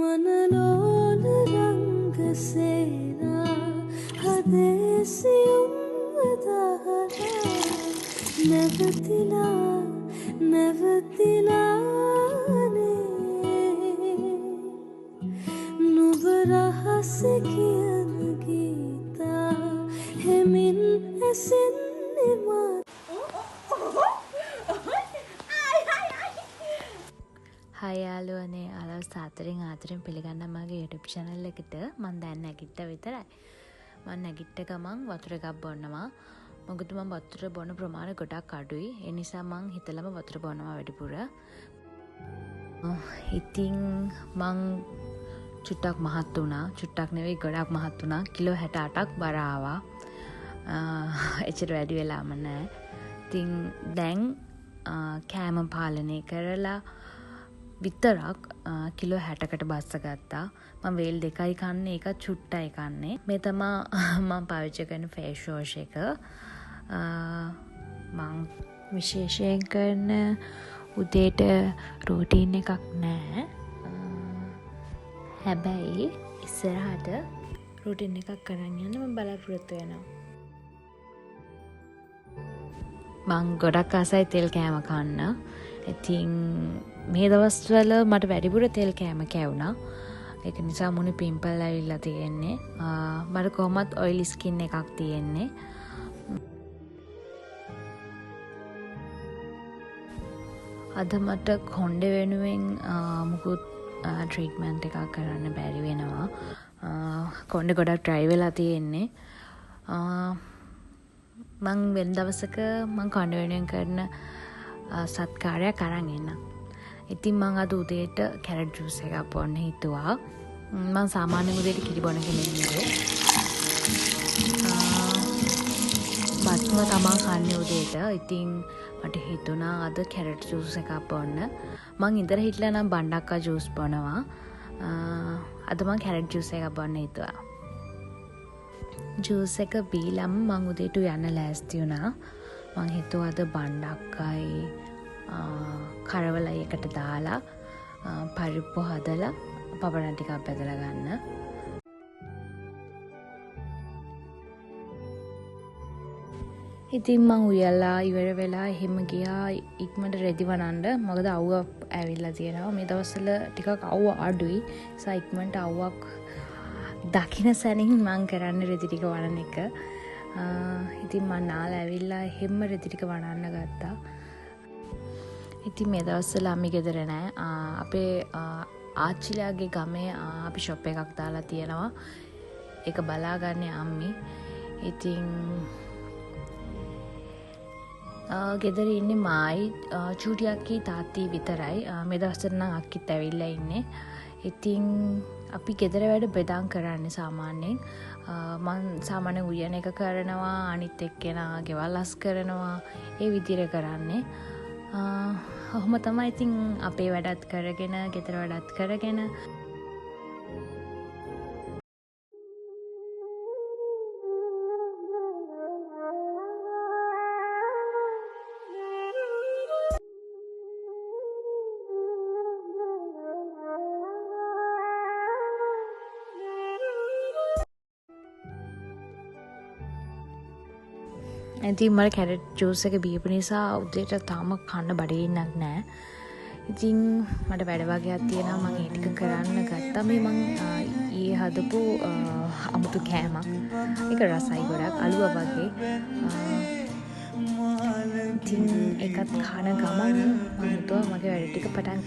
මනලෝල රංගසේනා හදේසියුම් වදහලා නැවතිලා නැවතිලානේ නුඹ රහස කියන ගීතා හෙමින් ඇසෙන්නේ මා. හායි යාළුවනේ, ඔයාලව සාදරයෙන් ආදරෙන් පිළිගන්නවා මගේ YouTube channel එකට. මං දැන් නැගිට්ට විතරයි. මං නැගිට්ට ගමන් වතුර එකක් බොන්නවා. මොකද මං වතුර බොන ප්‍රමාණය ගොඩක් අඩුයි. ඒ නිසා මං හිතලම වතුර බොනවා වැඩිපුර. ඉතින් මං චුට්ටක් මහත් වුණා. චුට්ටක් නෙවෙයි, ගොඩක් මහත් වුණා. කිලෝ 68ක් බර ආවා. එච්චර වැඩි වෙලාම නෑ. ඉතින් දැන් කෑම පාලනය කරලා විතරක් කිලෝ 60කට බස්ස ගත්තා. මං වේල් දෙකයි කන්නේ, ඒකත් චුට්ටයි කන්නේ. මේ තමා මං පාවිච්චි කරන ෆේස් වොෂ් එක. මං විශේෂයෙන් කරන උදේට රූටීන් එකක් නෑ. හැබැයි ඉස්සරහට රූටීන් එකක් කරන් යන්න මං බලාපොරොත්තු වෙනවා. මං ගොඩක් ආසයි තෙල් කෑම කන්න. ඉතින් මේ දවස්වල මට වැඩිපුර තෙල් කෑම කැවුණා. ඒක නිසා මුණේ පිම්පල් ඇවිල්ලා තියෙන්නේ. මට කොහොමත් ඔයිලි ස්කින් එකක් තියෙන්නේ. අද මට කොණ්ඩේ වෙනුවෙන් මුකුත් ට්‍රීට්මන්ට් එකක් කරන්න බැරි වෙනවා. කොණ්ඩේ ගොඩක් ඩ්‍රයි වෙලා තියෙන්නේ. මං වෙන දවසක මං කොණ්ඩේ වෙනුවෙන් කරන සත්කාරයක් අරන් එන්නම්. ඉතින් මං අද උදේට කැරට් ජූස් එකක් බොන්න හිතුවා. මං සාමාන්‍යයෙන් උදේට කිරි බොන කෙනෙක් නෙවෙයි. බත්ම තමා කන්නේ උදේට. ඉතින් මට හිතුණා අද කැරට් ජූස් එකක් බොන්න. මං ඉඳලා හිටලා නම් බණ්ඩක්කා ජූස් බොනවා. අද මං කැරට් ජූස් එකක් බොන්න හිතුවා. ජූස් එක බීලම මං උදේට යන්න ලෑස්ති වුණා. මං හිතුවා අද බණ්ඩක්කයි කරවලයි එකට දාලා පරිප්පු හදලා පපඩම් ටිකක් බෙදලා ගන්න. ඉතින් මං උයලා ඉවර වෙලා එහෙම ගියා ඉක්මනට රෙදි වනන්න. මොකද අවුව ඇවිල්ලා තියෙනවා. මේ දවස්වල ටිකක් අවුව අඩුයි. ඒ නිසා ඉක්මනට අවුවක් දකින සැනින් මං කරන්නේ රෙදි ටික වනන එක. ඉතින් මං නාලා ඇවිල්ලා එහෙම රෙදි ටික වනන්න ගත්තා. ඉතින් මේ දවස්වල අම්මි ගෙදර නෑ. අපේ ආච්චිලාගේ ගමේ අපි ෂොප් එකක් දාලා තියෙනවා. ඒක බලාගන්නේ අම්මි. ඉතින් ගෙදර ඉන්නේ මායි, චූටි අක්කි, තාත්ති විතරයි. මේ දවස්වල නම් අක්කිත් ඇවිල්ලා ඉන්නේ. ඉතින් අපි ගෙදර වැඩ බෙදන් කරන්නේ සාමාන්‍යයෙන්. මං සාමාන්‍යයෙන් උයන එක කරනවා, අනිත් එක්කෙනා ගෙවල් අස් කරනවා, ඒ විදිහට කරන්නේ. ඔහොම තමයි ඉතින් අපේ වැඩත් කරගෙන, ගෙදර වැඩත් කරගෙන. ඉතින් මට කැරට් ජූස් එක බීපු නිසා උදේට තාම කන්න බඩගින්නක් නෑ. ඉතින් මට වැඩ වගේක් තියෙනවා. මං ඒ ටික කරන්න ගත්තා. මේ මං ඊයේ හදපු අමුතු කෑමක්. ඒක රසයි ගොඩක්, අලුව වගේ. ඉතින් ඒකත් කන ගමන් මං හිතුවා මගේ වැඩ ටික පටන්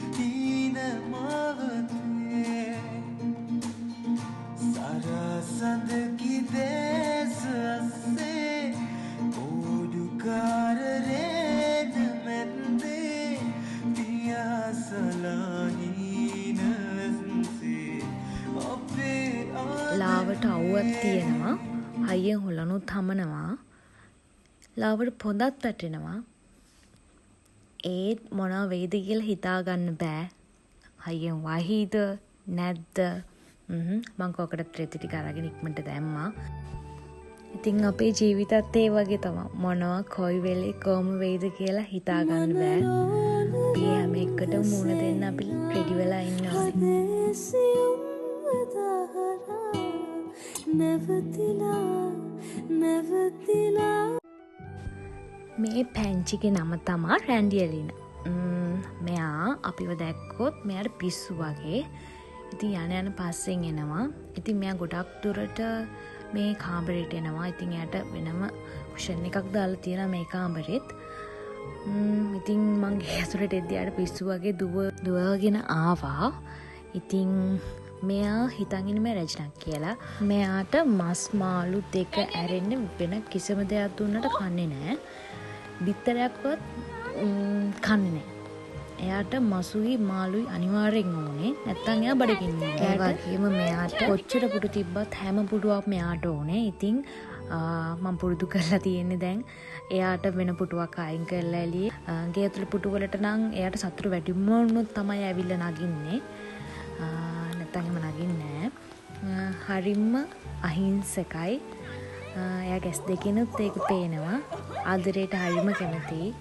ලාවට අවුවක් තියෙනවා. හයියෙන් හොලනුත් හමනවා. ලාවට පොඳත් වැටෙනවා. ඒත් මොනවා වෙයිද කියලා හිතා ගන්න බෑ. හයියෙන් වහීද නැද්ද? මං කෝකටත් රෙදි ටික අරගෙන ඉක්මනට දැම්මා. ඉතින් අපේ ජීවිතත් ඒ වගේ තමයි. මොනවා කොයි වෙලේ කොහොම වෙයිද කියලා හිතා ගන්න බෑ. අපි හැම එකටම මුහුණ දෙන්න අපි රෙඩි වෙලා ඉන්න ඕනේ. මේ පැංචිගේ නම තමා රැන්ඩියලින. මෙයා අපිව දැක්කොත් මෙයාට පිස්සු වගේ. ඉතින් යන යන පස්සෙන් එනවා. ඉතින් මෙයා ගොඩක් දුරට මේ කාමරේට එනවා. ඉතින් එයාට වෙනම කුෂන් එකක් දාලා තියෙනවා මේ කාමරෙත්. ඉතින් මං ගේ ඇතුළට එද්දි එයාට පිස්සු වගේ දුවගෙන ආවා. ඉතින් මෙයා හිතන් ඉන්නේ මම රැජිනක් කියලා. මෙයාට මස් මාළු දෙක ඇරෙන්න වෙන කිසිම දෙයක් දුන්නට කන්නේ නෑ. බිත්තරයක්වත් කන්නේ නෑ. එයාට මසුයි මාළුයි අනිවාර්යෙන් ඕනේ. නැත්තම් එයා බඩගින්න. ඒ වගේම මෙයාට කොච්චර පුටු තිබ්බත් හැම පුටුවක්ම මෙයාට ඕනේ. ඉතින් මම පුරුදු කරලා තියෙන්නේ දැන් එයාට වෙන පුටුවක් අයින් කරලා එළියේ. ගේ ඇතුළේ පුටු වලට නම් එයාට සතුරු වැඩිම වුණොත් තමයි ඇවිල්ලා නගින්නේ. නැත්තම් එහෙම නගින්නේ නෑ. හරිම අහිංසකයි. එයා ගැස් දෙකිනුත් ඒක පේනවා. ආදරයට හරිම කැමතියි.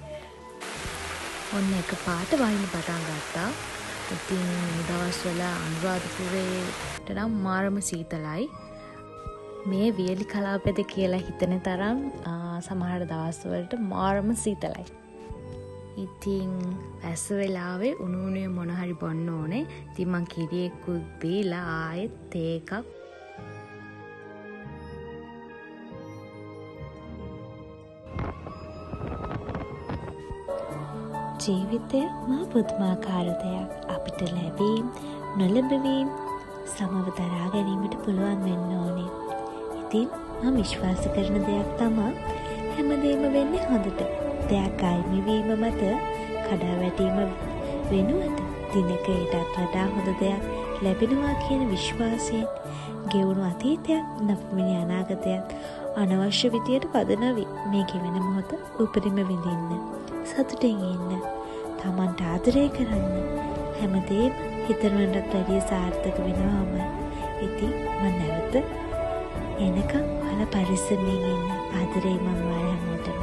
ඔන්න එක පාට වහින්න පටන් ගත්තා. ඉතින් මේ දවස්වල අනුරාධපුරේට නම් මාරම සීතලයි. මේ වියලි කලාපෙද කියලා හිතෙන තරම් සමහර දවස්වලට මාරම සීතලයි. ඉතින් වැස්ස වෙලාවේ උණු උණුවේ මොන හරි බොන්න ඕනේ. ඉතින් මං කිරි එක්කුත් බීලා ආයෙත් තේ එකක් ජීවිතය මහා පුදුමාකාර දෙයක්. අපිට ලැබීම් නොලැබවීම් සමව දරා ගැනීමට පුළුවන් වෙන්න ඕනේ. ඉතින් මම විශ්වාස කරන දෙයක් තමා හැමදේම වෙන්නේ හොඳට. දෙයක් අහිමි වීම මත කඩා වැටීම වෙනුවට දිනක ඊටත් වඩා හොඳ දෙයක් ලැබෙනවා කියන විශ්වාසයෙන් ගෙවුණු අතීතයත් නපමිනි අනාගතයත් අනවශ්‍ය විදියට වද නොවී මේ ගෙවෙන මොහොත උපරිම විඳින්න. සතුටින් ඉන්න. තමන්ට ආදරය කරන්න. හැමදේම හිතනවටත් වැඩිය සාර්ථක වෙනවාමයි. ඉතින් මම නැවත එනකම් ඔයාලා පරිස්සමෙන් ඉන්න. ආදරේ මං ඔයාලා හැමෝටම.